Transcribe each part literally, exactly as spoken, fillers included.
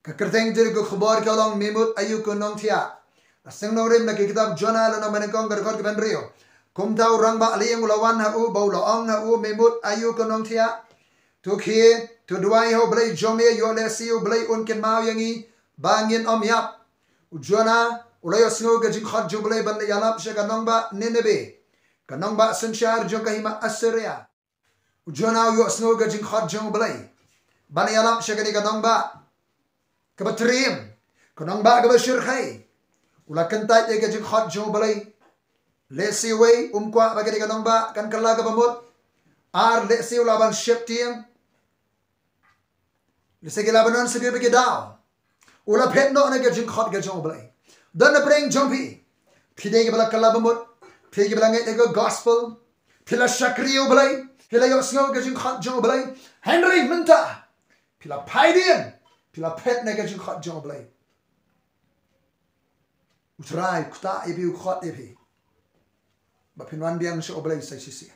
Ka kyrteng jong ka khubor ka long Mimut Aïu Ko Nongthiah. La seng nongrim na ka kitab Jonah lynnong banyngkong ka dkhot kaba hynriew. Kumta u rangbah lieng u la wan ha u bad u la ong ha u, Mimut Aïu Ko Nongthiah. To khie, to duwai ha U Blei jong me, ïoh lehse U Blei un kynmaw ïa ngi ba ngin ym ïap. U Jonah u la ïohsngew ka jingkhot jong U Blei ban ïalap sha ka nongbah Nineveh, ka nongbah synshar jong ka hima Assyria. U Jonah u ïohsngew ka jingkhot jong U Blei ban ïalap sha kane ka nongbah kaba triem, ka nongbah kaba shyrkhei. U la kyntait ïa ka jingkhot jong U Blei. Lehse wei, um kwah ba kane ka nongbah kan kylla kaba mut. Ar, lehse u lah ban sheptieng. Lehse ki lah ban don sa kiwei pat ki daw. U la phet noh na ka jingkhot ka jong U Blei. Don napdeng jong phi, phi dei kiba la kylla ba mut, phi dei kiba la ngeit ïa ka gospel, phi la shakri ïa U Blei, phi la ïohsngew ka jingkhot jong U Blei. Hynrei mynta phi la phai dien, phi la phet na ka jingkhot jong U Blei. U Trai u ktah ïa phi, u khot ïa phi ba phin wan biang sha U Blei sa shisien.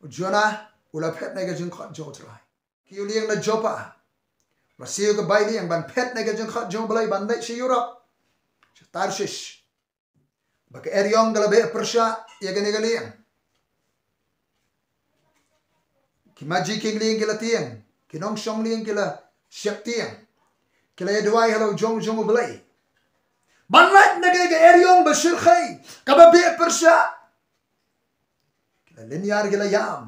U Jonah u la phet na ka jingkhot jong U Trai. Ki ïu lieng na Joppa, u la siew ka bai lieng ban phet na ka jingkhot jong U Blei ban leit sha Europe, sha Tarshish, ba ka eriong ka la beh pyrshah ïa kane ka lieng. Ki maji kieng lieng ki la tieng, ki nongshong lieng ki la sheptieng, ki la ïa duwai halor jong jong U Blei ban lait na kane ka eriong ba shyrkhei, kaba beh pyrshah. Ki la lynñiar, ki la ïam.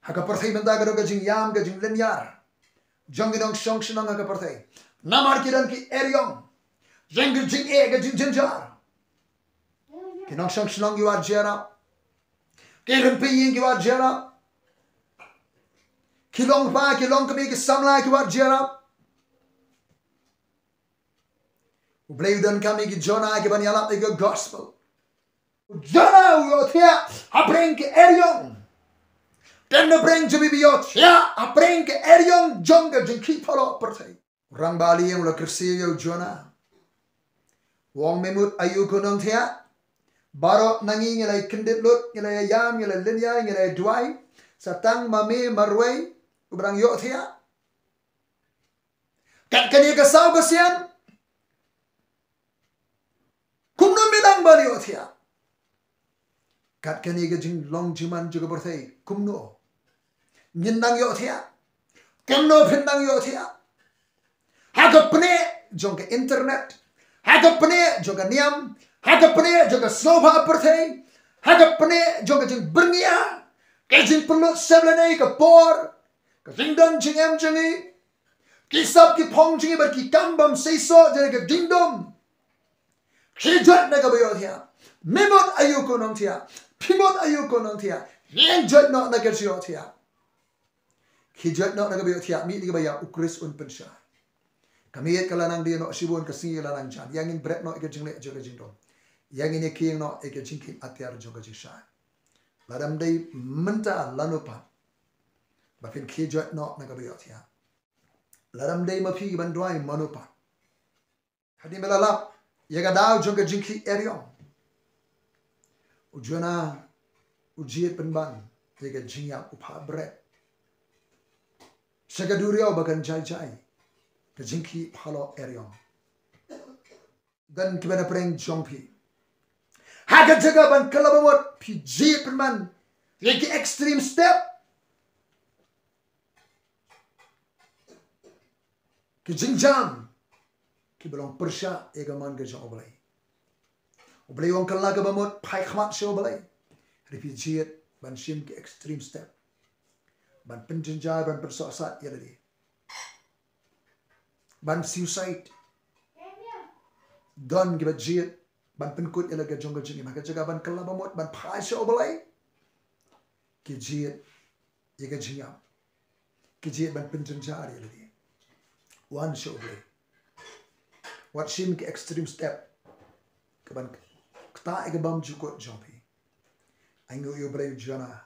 Ha ka pyrthei mynta ka don ka jingïam, ka jinglynñiar jong ki nongshong shnong ha ka pyrthei. Namar ki don ki eriong jong ka jingeh, ka jingjynjar. Ki nongshong shnong ki wad jia rap. Ki rympei ïing ki wad jia rap. Ki longpa, ki longkmie, ki samla ki wad jia rap. U Blei u donkam ïa ki Jonah kiban ïalap ïa ka gospel. U Jonah u ïohthiah hapdeng ki eriong. Te hynrei pyrshah jong phi, phi ïohthiah hapdeng ki eriong jong ka jingkhih phalok pyrthei. U rangbah lieng u la kyrsiew ïa u Jonah. U ong, me mut aïu ko nongthiah? Baroh na ngi ngi la ïa kyndit lut, ngi la ïa ïam, ngi la ïa lynñiar, ngi la ïa duwai. Sa tang ma me marwei uba dang ïohthiah? Kat kane ka saw ka sian, kumno me dang ban ïohthiah? Kat kane ka jinglong jingman jong ka pyrthei, kumno ngin dang ïohthiah? Kumno phin dang ïohthiah? Ha ka pneh jong ka internet, ha ka pneh jong ka niam, ha ka pneh jong ka sngewbha pyrthei, ha ka pneh jong ka jingbyrngia, ka jingpynlut sep lane ka por, ka jingdon jingem jong ngi, ki sap ki phong jong ngi bad ki kam bym seisoh jong ka jingdum. Khie joit na kaba ïohthiah. Me mut aïu ko nongthiah? Phi mut aïu ko nongthiah? Khie joit noh na ka jingïohthiah. Khie joit noh na kaba ïohthiah. Miet ïa kaba ïap, U Khrist un pynshai. Ka miet ka la nang die noh shibun, ka sngi ka la nang jan. Ïa ngin bret noh ïa ka jingleh jong ka jingdum. Ïa ngin ïa kieng noh ïa ka jingkhih atiar jong ka jingshai. Lada ym dei mynta, lano pat ba phin khie joit noh na kaba ïohthiah? Lada ym dei ma phi kiban duwai, mano pat? Hadien ba la lap ïa ka daw jong ka jingkhih eriong, u Jonah u jied pynban ïa ka jingïap, u phah bret sha ka duriaw ba kan jai jai, ka jingkhih phalok eriong. Don kiba na pyrshah jong phi, ha ka jaka ban kylla ba mut, phi jied pynban ïa ki extreme step, ki jingjam kiba long pyrshah ïa ka mon ka jong U Blei. U Blei u ong kylla kaba mut, phai khmat sha U Blei. Hynrei phi jied ban shim ki extreme step, ban pynjynjar, ban pynsohsat ïa lade, ban suicide. Don kiba jied ban pynkut ïa la ka jong ka jingim, ha ka jaka ban kylla ba mut ban phai sha U Blei, ki jied ïa ka jingïap, ki jied ban pynjynjar ïa lade. Wan sha U Blei. Wat shim ki extreme step kaban ktah ïa ka bymjukut jong phi. Ainguh ïa U Blei u Jonah.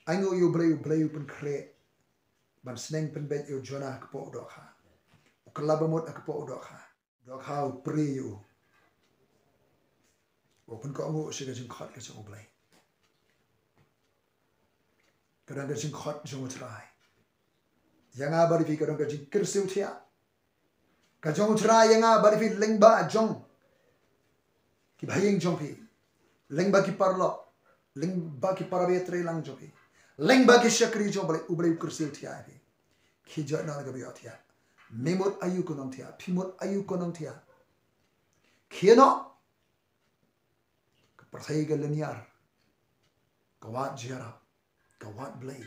Ainguh ïa U Blei, U Blei u pynkhreh ban sneng pynbeit ïa u Jonah ha kpoh u dohkha. U kylla ba mut ha kpoh u dohkha. Dohkha u prie ïa u, u pynkohnguh sha ka jingkhot ka jong U Blei. Ka dang ka jingkhot jong U Trai. Ïa nga bad ïa phi ka don ka jingkyrsiew thiah ka jong U Trai ïa nga bad ïa phi lyngba jong ki bahaïing jong phi, lyngba ki paralok, lyngba ki para baieit treilang jong phi, lyngba ki shakri jong U Blei. U Blei u kyrsiew thiah ïa phi. Khie jot noh na ka ba ïohthiah. Me mut aïu ko nongthiah, phi mut aïu ko nongthiah. Khie noh. Ka pyrthei ka lyniar, ka wad jia, ka wad Blei.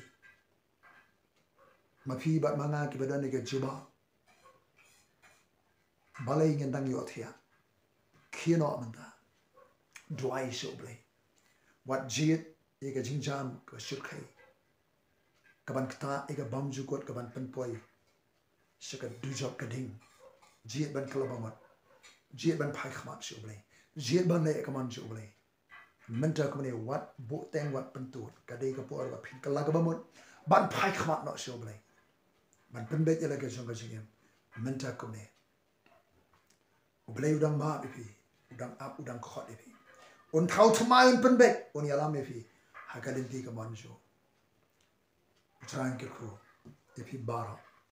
Ma phi bad ma nga ki ba don ïa ka jubab, balei ngin dang ïohthiah? Khie noh mynta. Duwai sha U Blei. Wat jied ïa ka jingjam ka shyrkhei, ka ban ktah ïa ka bymjukut, ka ban pynpoi sha ka dujok ka ding. Jied ban kylla bamut, jied ban phai khmat sha U Blei, jied ban leh ïa ka mon jong U Blei. Mynta kumne wat buhteng, wat pyntud, ka dei ka por ba phin kylla ka bamut ban phai khmat noh sha U Blei, ban pynbeit ïa la ka jong ka jingim. Mynta kumne U Blei u dang map ïa phi, u dang ap, u dang khot ïa phi. Un thaw thymmai, un pynbeit, un ïalam ïa phi ha ka lynti ka mon jong u. U Trai un kyrkhu ïa phi baroh.